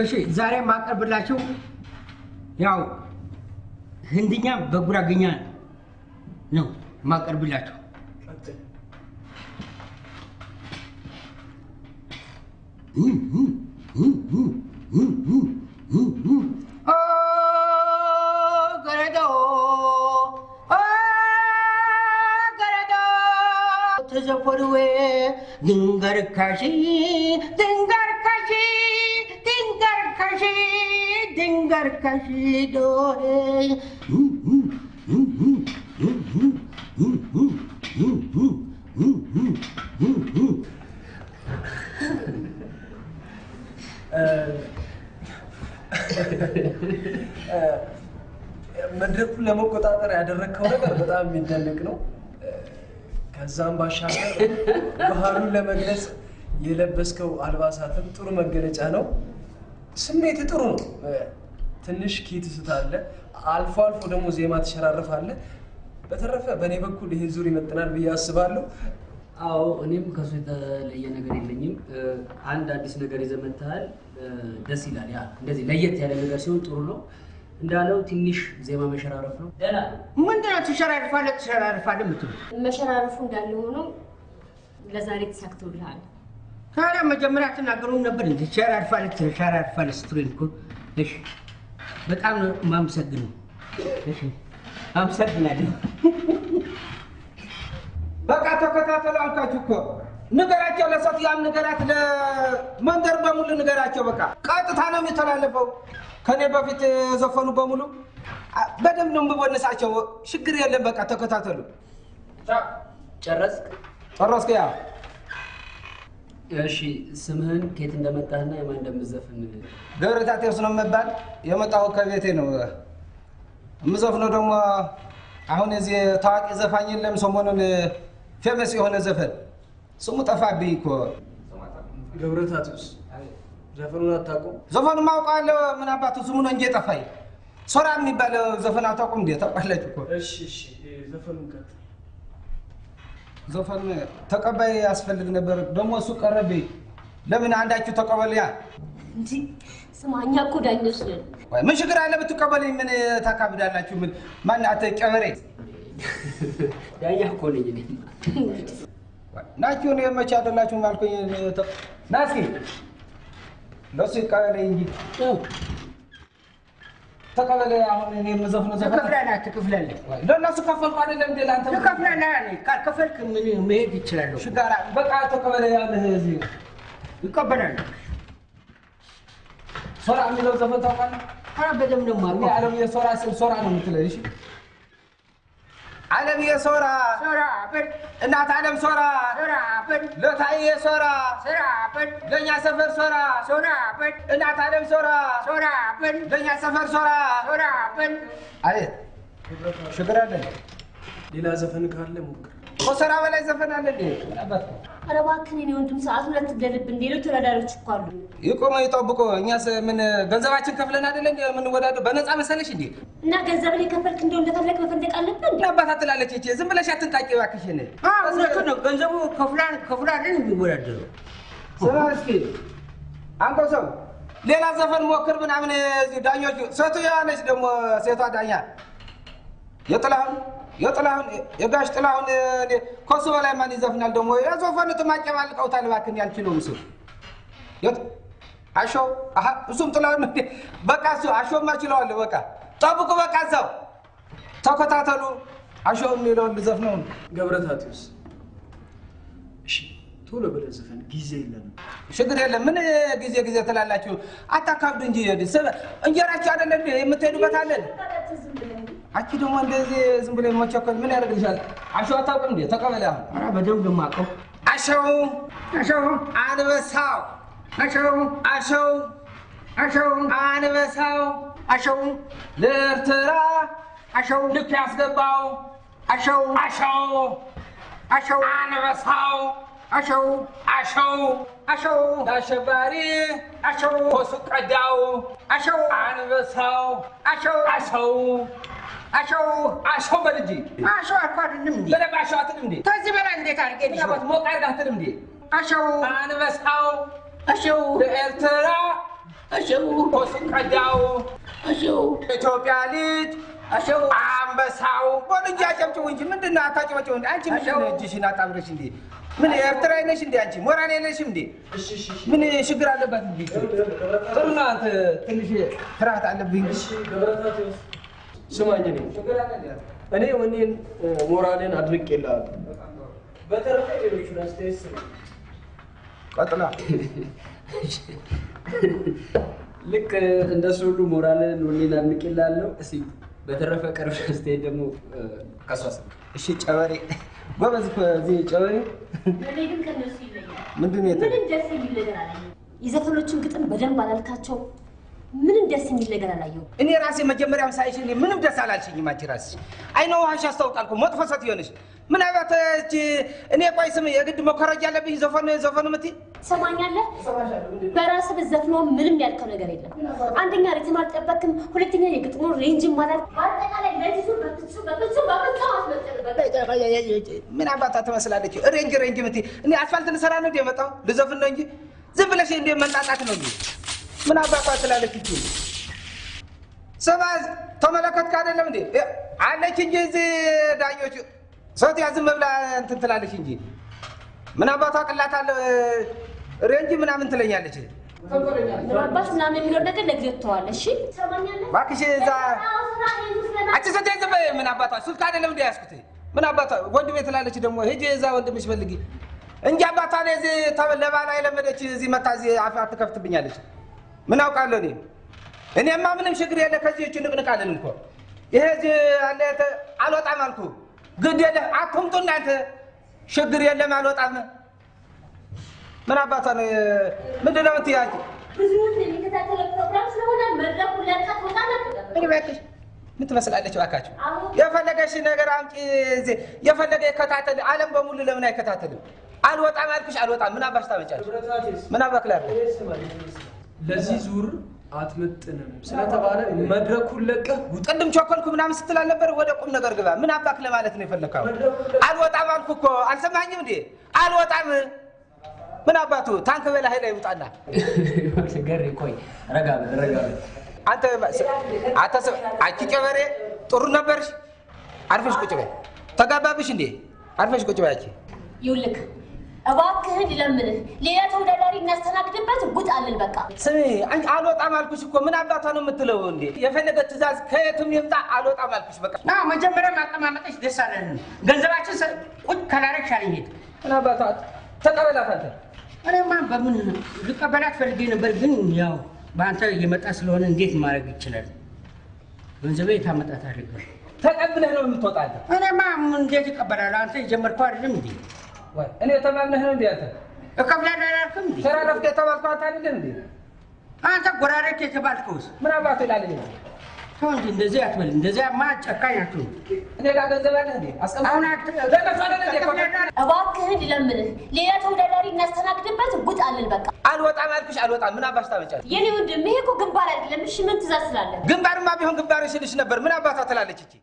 እሺ ዛሬ ማቀርብላችሁ ያው ህንድኛ በጉራግኛ ነው ማቀርብላችሁ። ተዘፈርዌ ድንገርካሺ ድንገርካሺ ድንገርካሺ ድንገርካሺ ዶሄ። መድረኩን ለመቆጣጠር ያደረግከው ነገር በጣም የሚደነቅ ነው። ከዛም ባሻገር ባህሉን ለመግለጽ የለበስከው አልባሳትም ጥሩ መገለጫ ነው። ስሜት ጥሩ ነው። ትንሽ ኪ ትስታለህ፣ አልፎ አልፎ ደግሞ ዜማ ትሸራርፋለህ። በተረፈ በእኔ በኩል ይሄ ዙር ይመጥናል ብዬ አስባለሁ። አዎ እኔም ከሱ የተለየ ነገር የለኝም። አንድ አዲስ ነገር ይዘህ መጥተሃል፣ ደስ ይላል። ያ እንደዚህ ለየት ያለ ነገር ሲሆን ጥሩ ነው። እንዳለው ትንሽ ዜማ መሸራረፍ ነው። ደህና ምንድን ነው ትሸራርፋለህ ትሸራርፋለህ የምትሉት? መሸራረፉ እንዳለ ሆኖ ለዛሬ ተሳክቶልሃል። ታዲያ መጀመሪያ አትናገሩም ነበር እንዴ? ትሸራርፋለህ ትሸራርፋለህ ስትሉኝ እኮ። እሺ በጣም ነው የማመሰግነው። እሺ አመሰግናለሁ። በቃ ተከታተሉ አልኳችሁ እኮ። ንገራቸው፣ ለሶፊያም ንገራት፣ ለመንደር በሙሉ ንገራቸው። በቃ ቀጥታ ነው የሚተላለፈው። ከኔ በፊት የዘፈኑ በሙሉ በደንብ ነው የምቦንሳቸው። ችግር የለም። በቃ ተከታተሉ። ጨረስክ? ጨረስኩ። ያ እሺ ስምህን ከየት እንደመጣህና የማን እንደምትዘፍን? ገብረ ታቴዎስ ነው የምባል። የመጣሁ ከቤቴ ነው። የምዘፍነው ደግሞ አሁን የዚህ ታዋቂ ዘፋኝ የለም፣ ሰሞኑን famous የሆነ ዘፈን ስሙ ጠፋብኝ እኮ። ገብረ ታቴዎስ ዘፈኑን አታውቀውም? ዘፈኑን አውቀዋለሁ። ምን አባቱ ስሙ ነው እንጂ የጠፋኝ። ሶራ የሚባል ዘፈን አታውቁም እንዴ? ታውቃላችሁ እኮ። እሺ እሺ፣ ዘፈኑን ቀጥል። ዘፈን ተቀባይ ያስፈልግ ነበር፣ ደግሞ እሱ ቀረብኝ። ለምን አንዳችሁ ተቀበሉ? ያ እንጂ ስማ፣ እኛ እኮ ዳኞች ነን። ምን ችግር አለ ብትቀበሉኝ? ምን ታካብዳላችሁ? ምን ማን አተ ቀበሬ ዳኛ እኮ ነኝ እኔ። ናችሁ ነው መቼ አይደላችሁም አልኩኝ። ና እስኪ ለእሱ ይቀበለኝ እንጂ ተቀበለ። አሁን እኔ የምዘፍነው ዘፈን ትከፍላለህ ትከፍላለህ። ለእነሱ ከፈልኩ አይደለም እንዴ? ለአንተ ትከፍላለህ። ካልከፈልክ ምን መሄድ ይችላለሁ። ሽጋራ በቃ ተቀበለ ያለህ እዚህ ይቀበላለሁ። ሶራ የሚለው ዘፈን ታውቃለህ? ኧረ በደምብ ነው የማውቀው። እኔ ዓለምዬ ሶራ ስል ሶራ ነው የምትለኝ። እሺ ዓለምዬ ሶራ ሶራ በል፣ እናት ዓለም ሶራ ሶራ በል፣ ለታዬ ሶራ ሶራ በል፣ ለእኛ ሰፈር ሶራ ሶራ በል፣ እናት ዓለም ሶራ ሶራ በል፣ ለእኛ ሰፈር ሶራ ሶራ በል። አቤት ችግር አለ? ሌላ ዘፈን ካለ ሞክር። ከሶራ በላይ ዘፈን አለ እንዴ? ምን አባት ኧረ እባክህን የእኔ ወንድም ሰዓቱን አትግደልብን። ሌሎች ተወዳዳሪዎች እኮ አሉ። ይቆሙ ይጠብቁ። እኛስ ምን ገንዘባችን ከፍለን አይደለ እንዴ የምንወዳደር? በነፃ መሰለሽ እንዴ? እና ገንዘብን የከፈልክ እንደው እንደፈለግ መፈለቅ አለብህ እንዴ? ምን አባታ ትላለች ይቺ? ዝም ብለሽ አትንጣቂ እባክሽን። አዎ እውነቱን ነው። ገንዘቡ ከፍላን ከፍላን የሚወዳደረው። ስማ እስኪ አንተ ሰው ሌላ ዘፈን ሞክር ምናምን። እዚህ ዳኞቹ ሴትዮዋ ነች ደግሞ ሴቷ ዳኛ የጥላሁን የጥላሁን የጋሽ ጥላሁን ከሱ በላይ ማን ይዘፍናል ደግሞ? የዘፈኑትም አጨማልቀውታል። እባክህን ያልችለውም እሱ አሾ አሀ እሱም ጥላሁን በቃ እሱ አሾማ እችለዋለሁ። በቃ ጠብቁ፣ በቃ እዛው ተከታተሉ። አሾ የሚለውን ልዘፍነው ነው። ገብረ ታቴዎስ እሺ፣ ቶሎ ብለህ ዘፈን፣ ጊዜ የለንም። ችግር የለም። ምን ጊዜ ጊዜ ትላላችሁ? አታካብዱ እንጂ እንጀራችሁ አይደለ እንዴ የምትሄዱበት አለን። አንቺ ደግሞ እንደዚህ ዝም ብለህ መቸኮል ምን ያደርግልሻል? አሾ አታውቅም እንዴ? ተቀበል አሁን። ኧረ በደምብ ነው የማውቀው። አሸው አሸው አንበሳው አሸው አሸው አሸው አንበሳው አሸው ለኤርትራ አሸው ልክ ያስገባው አሸው አሸው አሸው አንበሳው አሸው አሸው አሸው ለአሸባሪ አሸው ኮሱ ቀዳው አሸው አንበሳው አሸው አሸው አሸው አሸው በል እንጂ አሸው አልኩህ አይደለም እንዴ? በደንብ አሸው አትልም እንዴ? ከዚህ በላይ እንዴት አድርጌ ልሽው? ምናልባት ሞቅ አድርገህ አትልም እንዴ? አሸው አንበሳው አሸው ለኤርትራ አሸው ኮሱን ቀዳው አሸው ኢትዮጵያ ልጅ አሸው አንበሳው በሉ እንጂ አጨብጭቡ እንጂ ምንድን ነው አታጨበጭቡ እንዴ? አንቺ ምንድን ነው እጅሽን አጣምረሽ እንዴ? ምን ኤርትራዊ ነሽ እንዴ? አንቺ ሞራል የለሽም እንዴ? ምን ችግር አለባት እንዴ? ጥሩ ነው። አንተ ትንሽ ፍርሃት አለብኝ። እሺ ገብረታቴዎስ ስማኝ፣ እኔ ወኔን ሞራሌን አድንቄልሃለሁ። በተረፈ ሌሎቹን አስተያየት ስማ። ቀጥላ ልክ እንደሱ ሁሉ ሞራልን ወኔን አድንቄልሃለሁ። እስኪ በተረፈ ቀርብ አስተያየት ደግሞ ከሷ ስማ። እሺ ጨበሬ ጎበዝ እኮ እዚህ ጨበሬ እኔ ግን ከእነሱ ይለያል። ምንድን ነው የተለየ? ምንም ደስ የሚል ነገር አላየሁም። የዘፈኖቹን ግጥም በደንብ አላልካቸው። ምንም ደስ የሚል ነገር አላየሁም። እኔ ራሴ መጀመሪያም ሳይሽ እኔ ምንም ደስ አላልሽኝም። አንቺ ራስሽ አይነ ውሃሽ ያስታውቃል እኮ መጥፎ ሴትዮ ነሽ። ምናልባት እቺ እኔ ቆይ ስም የግድ መኮረጅ ያለብኝ ዘፈን ዘፈን የምትይ ትሰማኛለህ? በራስህ ብትዘፍነው ምንም ያልከው ነገር የለም። አንደኛ rhythm አልጠበክም፣ ሁለተኛ የግጥሙን range ም አላልክ። በአጠቃላይ ለዚህ ዙር በፍጹም በፍጹም በፍጹም አትመጥንም። ምን አባቷ ትመስላለች? range range የምትይ እኔ አስፋልት ልሰራ ነው እንደ የመጣው ልዘፍን ነው እንጂ ዝም ብለሽ እንደ መንጣጣት ነው እንጂ ምን አባቷ ትላለች? እቺ ስማ ተመለከትክ አይደለም እንዴ አለች እንጂ እዚህ ዳኞች ሴትዮ ዝም ብላ እንትን ትላለች እንጂ ምን አባቷ ቅላት አለ range ምናምን ትለኛለች። ምን አባሽ ምናምን የሚለው ነገር ለጊዜው ትተዋለህ። እሺ ትሰማኛለህ? እባክሽ እዛ አንቺ ሴትዮ ዝም በይ። ምን አባቷ ስልክ አይደለም እንደ ያዝኩት ምን አባቷ ወንድሜ ትላለች ደግሞ ሂጂ እዛ ወንድምሽ ፈልጊ እንጂ አባቷ ነው እዚህ ለባላ የለመደች እዚህ መታ እዚህ አፍ አትከፍትብኛለች። ምን አውቃለሁ እኔ እኔማ ምንም ችግር የለ ከዚህ እቺ ንቅንቃለን እኮ ይሄ እዚህ አለ አልወጣም አልኩ። ግድ የለ አትምጡ እናንተ ችግር የለም አልወጣም። ምን አባቷ ነው ምንድን ነው የምትይው አንቺ? ብዙውን የሚከታተለው ፕሮግራም ስለሆነ መድረኩን ለቀህ ትወጣለህ። እኔ እባክሽ ምን ትመስላለች? እባካችሁ የፈለገሽ ነገር አምጪ። እዚህ የፈለገ ይከታተል። ዓለም በሙሉ ለምን አይከታተልም? አልወጣም አልኩሽ አልወጣም። ምን አባሽ ታመጫለሽ? ምን አባክ ላድርግ? ለዚህ ዙር አትመጥንም ስለተባለ መድረኩን ለቀህ ውጣ። ቅድም ቸኮልኩ ምናምን ስትል አልነበር? ወደ ቁም ነገር ግባ። ምን አባክ ለማለት ነው የፈለግከው? አልወጣም አልኩ እኮ አልሰማኝም እንዴ? አልወጣም። ምን አባቱ ታንክ በላይ ላይ ውጣና ገሬ ቆይ ረጋ በል ረጋ በል። አንተ አንተ አንቺ ጨበሬ ጥሩ ነበርሽ። አርፈሽ ቁጭ በይ። ተጋባብሽ እንዴ? አርፈሽ ቁጭ በይ አንቺ። ይኸውልህ እባክህን ልለምንህ፣ ሌላ ተወዳዳሪ እናስተናግድበት ውጣልን። በቃ ስሚ አንቺ አልወጣም አልኩሽ እኮ ምን አባቷ ነው የምትለው እንዴ? የፈለገ ትዕዛዝ ከየትም ይምጣ አልወጣም አልኩሽ በቃ። ና መጀመሪያ ማቀማመጥሽ ደስ አለንም። ገንዘባችን ቁጭ ካላረግሽ አልሄድም። ምን አባቷ ተቀበላት አንተ። እኔማ በምን ልቀበላት ፈልጌ ነበር፣ ግን ያው በአንተ እየመጣ ስለሆነ እንዴት ማድረግ ይችላል? ገንዘቤ የታመጣታለህ? ተቀብለህ ነው የምትወጣ አንተ። እኔማ እንዴት እቀበላለሁ? አንተ የጀመርከው አይደለም እንዴ? ወይ እኔ ተማምነህ ነው እንዴ አንተ? እከፍላለሁ አላልክም እንዴ? ተራረፍክ የተባልከው አንተ አይደለም እንዴ? አንተ ጎራሬት የተባልከውስ ምን አባቱ ይላል? እኔ ተው እንጂ እንደዚህ አትበል። እንደዚያማ ጨካኝ አትሁን። እኔ ጋር ገንዘብ አለህ እንዴ? አስቀምጥ። አሁን ለእነሱ አይደል እንዴ? እባክህን ልለምንህ፣ ሌላ ተወዳዳሪ እናስተናግድበት ውጣልን። በቃ አልወጣም አልኩሽ አልወጣም። ምን አባሽ ታመጫለሽ? የኔ ወንድም ይሄ እኮ ግንባር አይደለም። እሺ ምን ትእዛዝ ስላለ ግንባርማ ቢሆን ግንባር ይሽልሽ ነበር። ምን አባቷ ትላለች እቺ?